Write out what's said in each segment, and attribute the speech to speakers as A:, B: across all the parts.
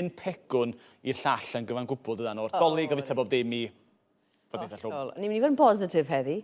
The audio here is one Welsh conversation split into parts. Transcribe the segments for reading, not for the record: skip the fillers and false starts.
A: Un pegwn i'r llall yn gyfan gwbl dydan, o'r Dolig o fita bob dim i fod eitha llwm.
B: Hollol. Ni'n mynd i fod yn bositif heddi.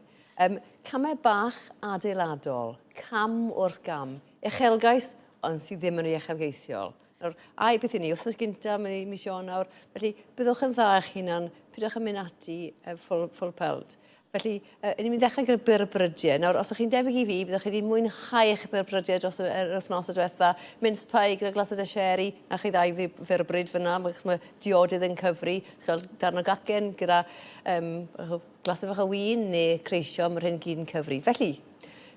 B: Um, camau bach adeiladol, cam wrth gam. Uchelgais, ond sydd ddim yn rhy uchelgeisiol. Nawr, ai beth i ni, wythnos gynta, mae'n mis Ionawr, felly byddwch yn dda eich hunan, pidwch yn mynd ati full, full pelt. Felly, yy, ni'n mynd i ddechrau gyda byrbrydie. Nawr, os ych chi'n debyg i fi, byddwch chi wedi mwynhau eich byrbrydie dros y, yr wythnosau diwetha. Mince pie gyda glased a sherry, na chi ddau fi fyrbryd fyna, mae ma diodydd yn cyfri. Cael darn o gacen gyda um, glased fach o win neu creisio, mae'r hyn gyd yn cyfri. Felly,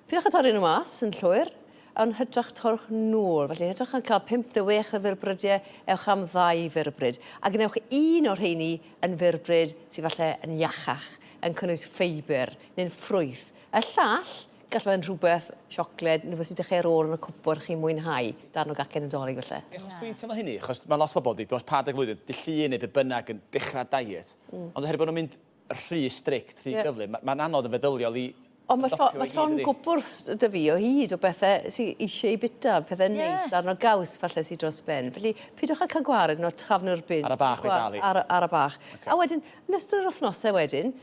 B: pidwch â torri nhw mas yn llwyr, ond hytrach torrwch nôl. Felly, hytrach yn cael 5 neu 6 o fyrbrydie, ewch am ddau fyrbryd. A gwnewch un o'r rheini yn fyrbryd sydd falle yn iachach, yn cynnwys ffeibr neu'n ffrwyth. Y llall, gall fod yn rhywbeth siocled neu rhywbeth sydd 'da chi ar ôl yn y cwpwrdd chi'n mwynhau, darn o gacen Nadolig falle.
A: Ie, achos dwi'n teimlo hynny, achos mae lot o bobl, dros pa adeg flwyddyn, dydd Llun neu be bynnag yn dechrau diet, ond oherwydd bod nhw'n mynd rhy strict, rhy gyflym, mae'n anodd yn feddyliol i
B: Ond mae llo, mae llond gwpwrdd 'da fi o hyd o bethe sy eisiau eu bita, pethe neis, darn o gaws falle sy dros ben. Felly, pidwch â cael gwared nhw a taflu nhw'r bin.
A: Ara bach wedi dal i.
B: Ara, ara bach. A wedyn, yn ystod yr wythnosau wedyn,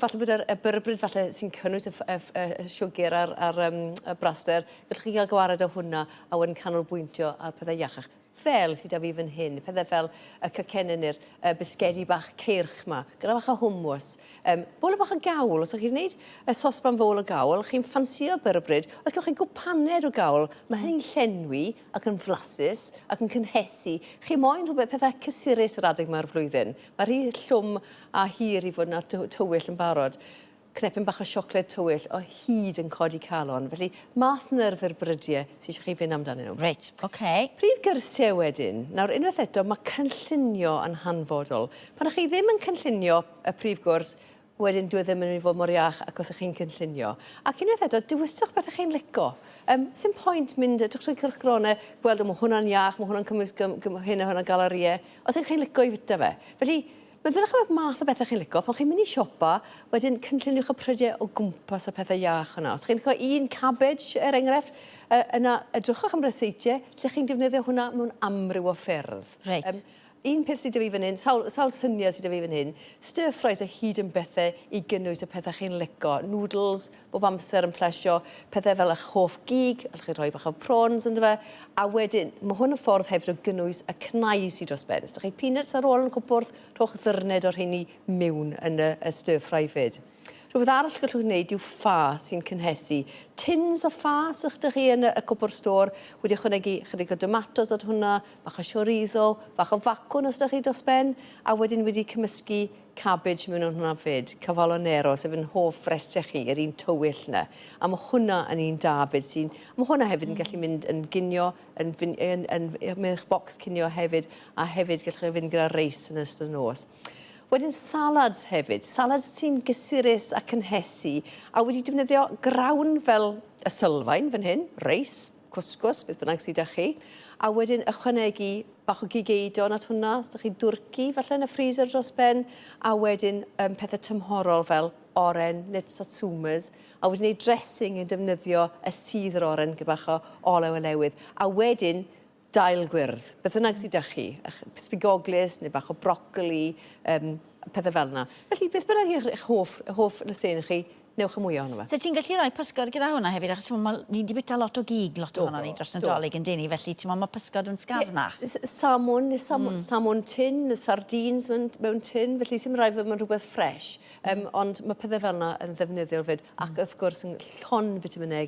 B: falle bod yr, y byrbryd falle sy'n cynnwys y, y, y, y siwgr a'r, ar, um, y braster, gallwch chi gael gwared o hwnna a wedyn canolbwyntio ar pethau iachach. Fel sy 'da fi fan hyn, pethe fel y cacennau neu'r yy bisgedi bach ceirch 'ma, gyda bach o hummus, yym bowlen bach o gawl, os ydych chi'n gwneud y sosban fowl o gawl, chi'n ffansio byrbryd, os gewch chi gwpaned o gawl, mae hynny'n llenwi ac yn flasus ac yn cynhesu. Chi moyn rhywbeth, pethau cysurus yr adeg 'ma o'r flwyddyn. Mae rhy llwm a hir i fod yn tywyll yn barod. Cnepyn bach o siocled tywyll o hyd yn codi calon. Felly, math 'na ar fyrbrydie sy eisiau chi fynd amdanyn nhw.
C: Reit, oce.
B: Prif gyrsiau wedyn. Nawr, unwaith eto, mae cynllunio yn hanfodol. Pan ych chi ddim yn cynllunio y prif gwrs, wedyn dyw e ddim yn mynd i fod mor iach ac os ych chi'n cynllunio. Ac unwaith eto, dewiswch beth ych chi'n lico. Um, sim pwynt mynd edrych trwy cylchgronau, gweld o, mae hwnna'n iach, mae hwnna'n cynnwys hyn a hwnna'n galorïau, os ych chi'n lico i fita fe. Felly, Meddyliwch am y math o bethau chi'n lico. Pan chi'n mynd i siopa, wedyn cynlluniwch y prydiau o gwmpas y pethau iach yna. Os chi'n lico un cabbage, er enghraifft, yna edrychwch am ryseitiau lle chi'n defnyddio hwnna mewn amryw o ffyrdd.
C: Reit.
B: Um, un peth sydd 'da fi fan hyn, sawl, sawl syniad sydd 'da fi fan hyn, stir fries o hyd yn bethau i gynnwys y pethau chi'n lico. Noodles, bob amser yn plesio, pethau fel eich hoff gig, allwch chi rhoi bach o prawns ynddo fe, a wedyn, mae hwn yn ffordd hefyd o gynnwys y cnau sydd dros ben. Os ydych chi peanuts ar ôl yn y cwpwrdd, rhowch ddyrned o'r rheini mewn yn y, y stir fry fyd. Rhywbeth arall gallwch chi wneud yw ffa sy'n cynhesu. Tins o ffa sy'ch ydych chi yn y, y cwpwrdd stôr, wedi ychwanegu chydig o domatos at hwnna, bach o chorizo, bach o facwn os ydych chi dros ben, a wedyn wedi cymysgu Cabbage mewn yn hwnna 'fyd, cavolo nero, sef yn hoff frese chi, yr un tywyll 'na. A ma' hwnna yn un da 'fyd sy'n... Ma' hwnna hefyd yn gallu mynd yn ginio, yn fyn- yn yn mewn i'ch bocs cinio hefyd, a hefyd gallwch chi fynd gyda reis yn ystod y nos. Wedyn salads hefyd, salads sy'n gysurus a cynhesu, a wedi defnyddio grawn fel y sylfaen fan hyn, reis, cwsgws, beth bynnag sydd 'da chi, a wedyn ychwanegu bach o gig eidon at hwnna, os 'da chi dwrci falle yn y freezer dros ben, a wedyn um, pethau tymhorol fel oren neu satsumas, a wedyn ei dressing yn defnyddio y sudd yr oren gyda bach o olew olewydd, a wedyn dail gwyrdd, beth bynnag sydd 'da chi, sbigoglys neu bach o brocoli, um, pethau fel yna. Felly, beth bynnag yw'ch hoff, hoff lysieuyn chi, Newch y mwya ohono fe.
C: So ti'n gallu rhoi pysgod gyda hwnna hefyd achos ma' ni 'di bita lot o gig lot ohonon ni dros Nadolig yndyn ni felly t'mo' ma' pysgod yn sgafnach.
B: Ie salmon ne' salmon salmon tin ne' sardines mewn mewn tin felly sim raid fod mewn rhywbeth ffres. Yym ond ma' pethe fel 'na yn ddefnyddiol 'fyd ac wrth gwrs yn llon fitamine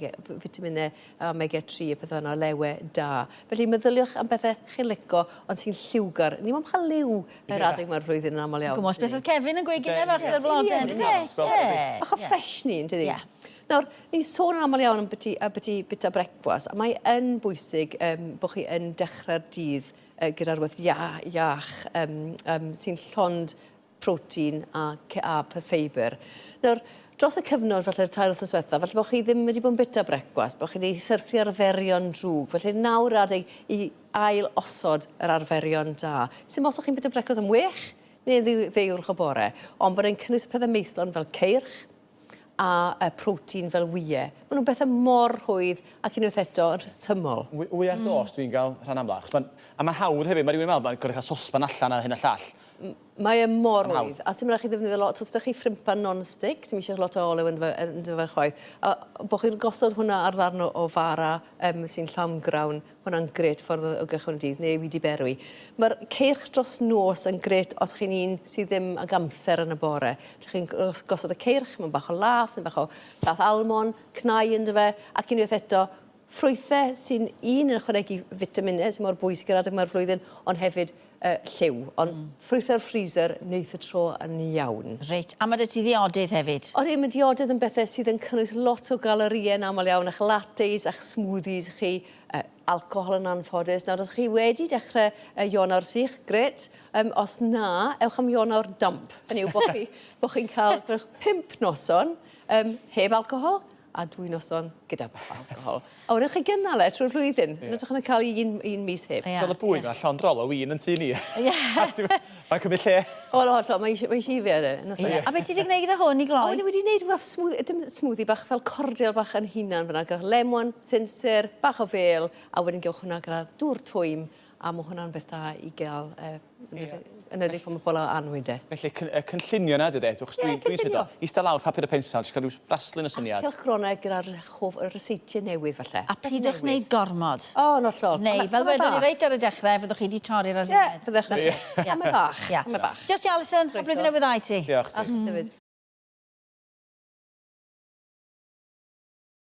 B: fitamine omega 3 a pethe fel 'na olewe da. Felly meddyliwch am bethe chi'n lico ond sy'n lliwgar. Ni moyn cael liw yr adeg 'ma'r flwyddyn yn aml iawn.
C: Gwmos beth oedd Kevin yn gweud gynne fach gyda'r blode on'd yfe?
B: Ie. Bach o ffresni yndydi?
C: Ie.
B: Nawr, ni'n sôn yn aml iawn ambyti ambyti bita brecwast a mae yn bwysig yym bo' chi yn dechrau'r dydd yy gyda rhywbeth ia- iach yym yym sy'n llond protein a a ffeibr. Nawr, dros y cyfnod falle'r tair wythnos diwetha, falle bod chi ddim wedi bod yn bita brecwast, bod chi wedi syrthio arferion drwg, felly nawr adeg i ail osod yr arferion da. Sim os o'ch chi'n bita brecwast am wech neu ddeuwch y bore, ond bod e'n cynnwys y pethau maethlon fel ceirch, a protein fel wyau. Maen nhw'n bethau mor rhwydd ac unwaith eto yn rhesymol.
A: Wy ar dost dwi'n gael rhan amla. Achos ma'n, a mae'n hawdd hefyd, mae rhywun yn meddwl mae'n gorfod cael sosban allan a hyn a llall.
B: Mae e mor rhwydd. A sy'n rhaid chi ddefnyddio lot, os ydych chi ffrimpan non-stick, sy'n eisiau lot o olew ynddo fe, ynddo fe chwaith. A bod chi'n gosod hwnna ar ddarn o, o fara sy'n llawn grawn, hwnna'n grêt ffordd o, o gychwyn y dydd, neu wedi berwi. Mae'r ceirch dros nos yn grêt os chi'n un sydd ddim ag amser yn y bore. Lle chi'n gosod y ceirch, mae'n bach o lath, neu bach o llath almon, cnau ynddo fe, ac unwaith eto, ffrwythau sy'n un yn ychwanegu fitaminau sy'n mor bwysig yr adeg yma'r flwyddyn, ond hefyd lliw. Ond ffrwythau'r freezer, wneith y tro yn iawn.
C: Reit, a ma' 'da ti ddiodydd hefyd?
B: Odi, mae diodydd yn bethau sydd yn cynnwys lot o galorïau yn aml iawn, eich lattes a'ch smoothies chi, alcohol yn anffodus. Nawr, os chi wedi dechrau Ionawr sych, grêt. Os na, ewch am Ionawr damp. Hynny yw bod chi, bo chi'n cael 5 noson heb alcohol, a dwy noson gyda bach o alcohol. A wedyn chi gynnal e trwy'r flwyddyn. Yeah. Yn ydych yn cael un mis heb.
A: Yeah. So oedd y bwyd yeah. llond rol o win yn tŷ ni.
C: Ie.
A: Mae'n cymryd lle.
B: O, no, hollol, mae eisiau, mae eisiau i fi ar e.
C: Yeah. A beth ti wedi gwneud gyda hwn i gloi?
B: O, wedi wedi gwneud fel smoothie, dim smoothie bach, fel cordial bach yn hunan fyna, gyda lemon, sinsir, bach o fel, a wedyn gewch hwnna gyda dŵr twym, a mae hwnna'n beth da i gael, yn enwedig pan mae pobl â anwyd e.
A: Felly, y cynllunio 'na dydi, achos dwi'n dwi'n
B: cynllunio.
A: Ista lawr, papur a pensel, jyst cael rhyw braslun o syniad.
B: A cylchgronau gyda'r hoff ryseitiau newydd falle.
C: A peidiwch wneud gormod.
B: O, yn hollol.
C: Neu, fel wedon ni reit ar y dechrau, fyddwch chi wedi torri'r adduned.
B: Ie, byddech chi. Ie, Tamed bach. Tamed bach.
C: Diolch ti, Alison. A blwyddyn newydd dda i ti.
A: Diolch ti.
B: A chdi hefyd.